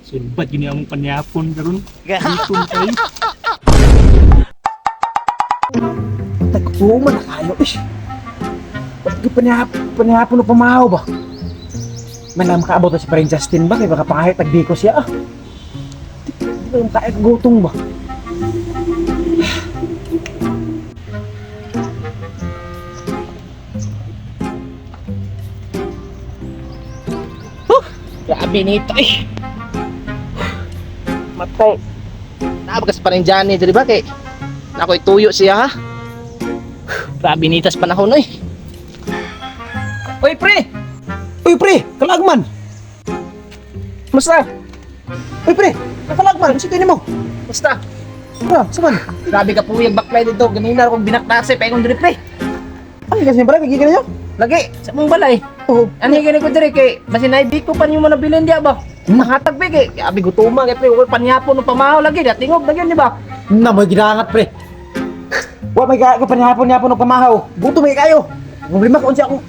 Sulbad gini among panyapon karon. Gutom kayo. Tagpuman na kayo. Ish. Ba't ka panihapon o pamahaw ba? Manam kaabot na si Parin Justin ba? Kaya baka pangahit tagbiko siya ah. Di ba yung kain gutong ba? Grabe nito eh. Matay. Naabag kasi pa rin dyan eh, di ba kay? Nako'y tuyo siya ha. Grabe nitas panahon eh. Uy, pre! Uy, pre! Kalagman! Musta? Uy, pre! Kalagman! Sige mo! Musta? Ah, saman? Grabe ka puyag baklay dito. Ganina akong binaklase pa akong diri pre. Ay, kasi pala, kagigil niyo? Lagi, sa mong balay. Oo. Ano yung ganito diri kay basin na ko pa niyo mo nabilin diya ba? Mahatag be kay grabe gutuma kay pre, wala panyapon ng pamahaw lagi, datingog na gyud di ba? Na, may ginaangat, pre. Wa may ka panihapon-hapon o pamahaw. Gutom may kayo. Problema ko unsa akong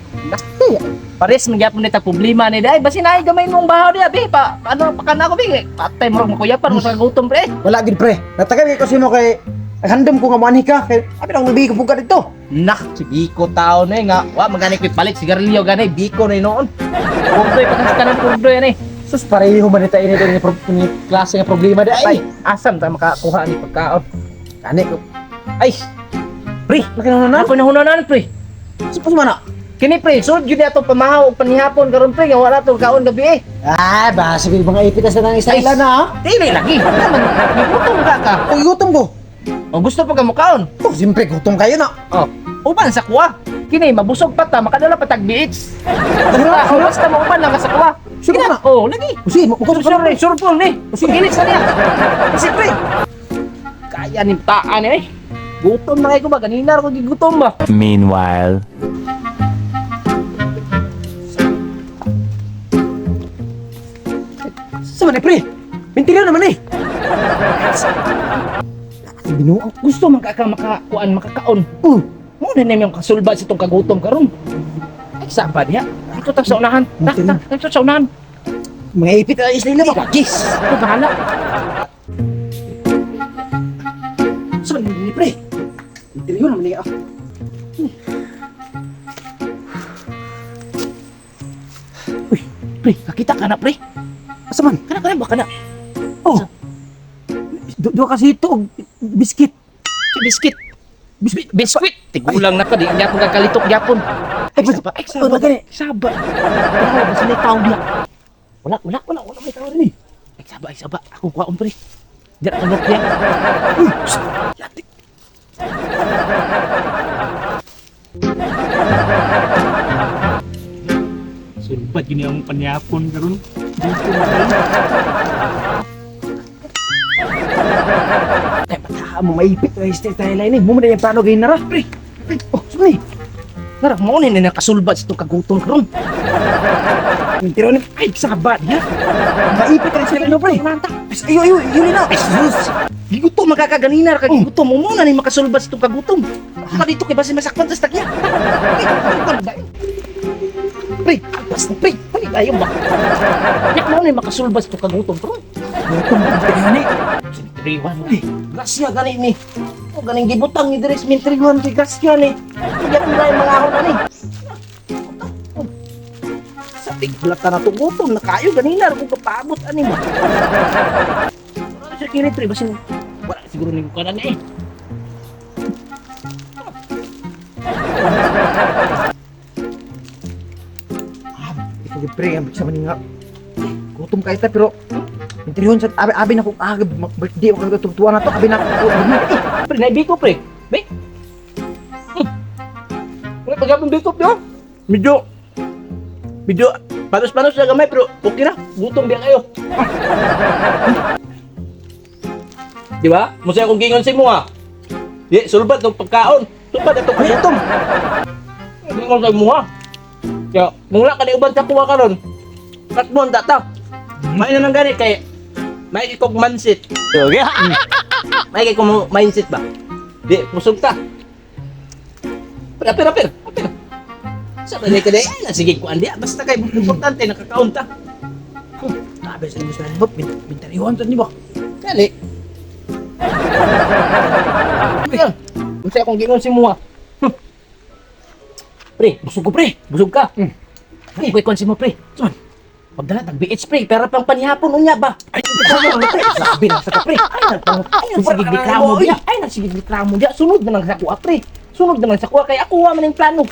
Eh, pares man gyapon nita problema ni dai basin ay gamay mong bahaw diya be pa ano pa kana ko be kay patay mo makuyapan mo sa gutom pre. Wala gid pre. Natagay ko sino kay handom ko nga moanhi ka kay abi nang nabigi ko pugad dito. Nak, si Biko tao na eh nga. Wa, magani ko'y palit, sigarilyo gani, Biko na noon. Kurdoy, pagkas ka ng kurdoy yan eh. Sus pareho man ita ini ni, ni klase nga problema di Ay, ay. asam tayo makakuha ni pagkaon. Kani ko. Ay, Pre, laki na na. ako nahunanan pre. Supos man na. Kini pre, sulod yun ato pamahaw og panihapon karon pre, nga wala to kaon gabi eh. Ah, basta gid mga ipitas na ng isla Ay. na. Ah. Dili lagi. Wala man, gutom ka ka. Uy, gutom ko. O gusto pa ka mukaon. Oh, siyempre gutom kayo na. O, uban sa kuwa. Kini mabusog pa ta, makadala pa tag biits. Sure, O, basta mauban lang ka sa kuwa. Sure Kina- na. O, lagi. Usi, mo ko Sure, sure, sure po ni. Pagilid sa niya. Kasi pre. Kaya ni taan eh. Gutom na kayo ko ba? Ganina ako gigutom ba? Meanwhile. Sa man eh, pre. Mentiryo naman eh. Binuang. Gusto man ka ka makakuan makakaon. Mo na namin yung kasulba sa itong kagutom karon. Ay, saba niya. Ito ta sa unahan. Ta, ta, ito sa unahan. Mga ipit na isla ba? Gis! Ako bahala. Sa man ni pre. Mentiryo naman eh. Ah. Uy, pre, kakita ka na, pre. Asa man? Kana kana ba kana? Oh. Duha kasi ito og biscuit. Si biscuit. Biscuit. Tigulang na ka di gyapon kakalitok gyapon. Ay, Ay, saba, ay, saba. Oh, gani. Saba. Wala ba sila tao diya? Wala, wala, Wala, wala may tao rin eh. Ay, saba, ay, saba. Ako kuwaon, pre. Diyan ako nokya. Uy, psst, yati. Sulbad gini among panyapon karon. Gutom kayo. Ay, mata mo maipit na isla tayo lain eh. Mo man yung plano gayin na ra. Pre, pre, oh, sumni. Nara, mo ni na nakasulbat sa itong kagutom karon. Mentiro ni. Ay, saba niya. Maipit na sila no pre. Ayo, ayo, yun na. Ay, sus. Gigutom makakaganina ka gigutom mo muna ni makasulbat sa itong kagutom. Ka dito kay basi masakpan sa tagya. Pre, alpas na pre. Pre, ayo ba? Yak mo ni makasulbat sa itong kagutom karon. Gutom ko ni. Sintriwan ni. Grasya gani ni. O ganing gibutang ni diri sa mintriwan kay grasya ni. Kaya na yung mga ahon ani. Sa tigbulat na to gutom na kayo ganina kung kapaabot ani mo. Wala sa kini pre basin wala siguro ning kanan eh. Ah, ikaw pre, ang sa man nga. Gutom kayo ta pero Mentiryon sa abi abi na kung ah, birthday ko katutuwa na to abi na ko. Eh, pre naibiko pre. Be. Wala pagapon biko pre. Medyo medyo panos-panos na gamay pero okay na. Gutom biya kayo. Di ba? Musa akong gingon sa imo ah. Di, sulbat ng pagkaon. Sulbat itong kagutom. Gingon sa imo ah. Kaya, kung wala ka ni uban sa kuha karon, katmon data. May na nang gani kay may ikog mansit. Okay. May kay kung mindset ba? Di, busog ta. Pero, pero, pero, pero. Sa ba ka di? Ay, sige kuan di. Basta kay importante nakakaon ta. Grabe sa gusto ni Bob, bintariwan to ni ba? Dali. Yan. Unsa akong gingon si Mua? Pre, Busog ko, pre. Busog ka. Pre. Pre, kon si mo, pre. Saan? Pagdala tag BH, pre, pero pang panihapon unya ba? Ay, pre. Grabe na sa ka, pre. Ay, nagpang ay, nagsigig reklamo diya. Ay, nagsigig reklamo diya. Sunod na lang sa kuha, pre. Sunod na lang sa kuha kay ako wa man ang plano.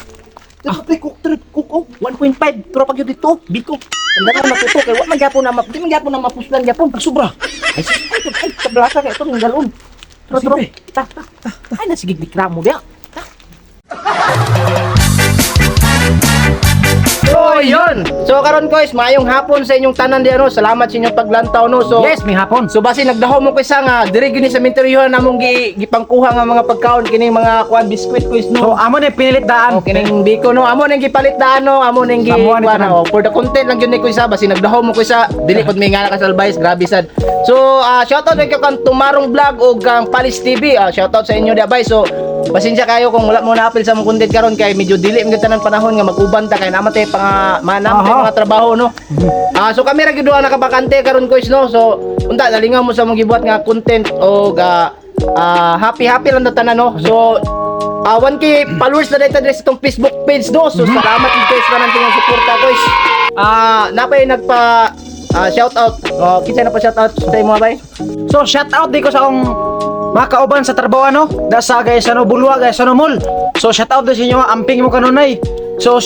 Dito, pre, cook trip, cook oh. 1.5 pero pag yun dito, biko. Tanda na matuto kay wa man gyapon na di man gyapon na mapuslan gyapon. Sobra. Ay, sus, ay, ay, tablasa kay ito ng galon. Tro, tro. Sige. Ta, ta, ta. Ay, nasigig reklamo diya. Ta. So, yun. So, karon guys, maayong hapon sa inyong tanan di ano. Salamat sa inyong paglantaw no. So, Yes, may hapon. So basi nagdaho mo kaysa nga diri gyud ni sa minteryuhan namong gipangkuha nga mga pagkaon kining mga kuan biskwit quiz So no. amo na pinilit daan. Oh, kining biko no. Amo nang gipalit daan no. Amo nang gi Samuan ni kuan, tanan. oh, for the content lang gyud ni kuysa basi nagdaho mo kaysa dili pud may nga ka salbayes grabe sad. So shoutout kay kang Tumarong Vlog o kang Palis TV. Shoutout sa inyo di bay. So pasensya kayo kung wala mo na-appeal sa mong content karon kay medyo dili man gyud tanan panahon nga mag-uban ta kay naman tay pang manam tay Aha. mga trabaho no. So kami ra gyud duha nakabakante karon guys no. So unta nalingaw mo sa mong gibuhat nga content o ga happy happy lang na tanan no. So 1K followers na dito diri sa itong Facebook page no. So salamat gid guys tanan sa suporta guys. Napay nagpa shout out. Oh, kinsa na pa shout out sa imo bay? So shout out di ko sa akong mga kauban sa trabaho ano, da sa guys ano Bulwa guys ano mall. So shout out di sa inyo amping mo kanunay. So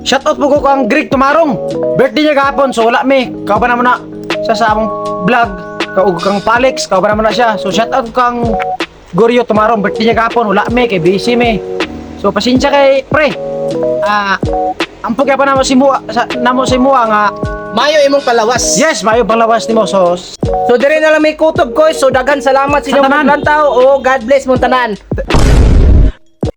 shout out po ko kang Greg Tumarong. Birthday niya gahapon so wala mi. Kauban na mo na sa among vlog kaug kang Palex kauban na mo na siya. So shout out kang Goryo Tumarong birthday niya gahapon wala mi kay busy mi. So pasensya kay pre. Ampog pa namo si Mua sa, namo si Mua nga Mayo imong palawas. yes mayo panglawas nimo so So dire na lang may kutob ko. So daghan salamat sa inyong Sa tanan. paglantaw. Oh, God bless mong tanan.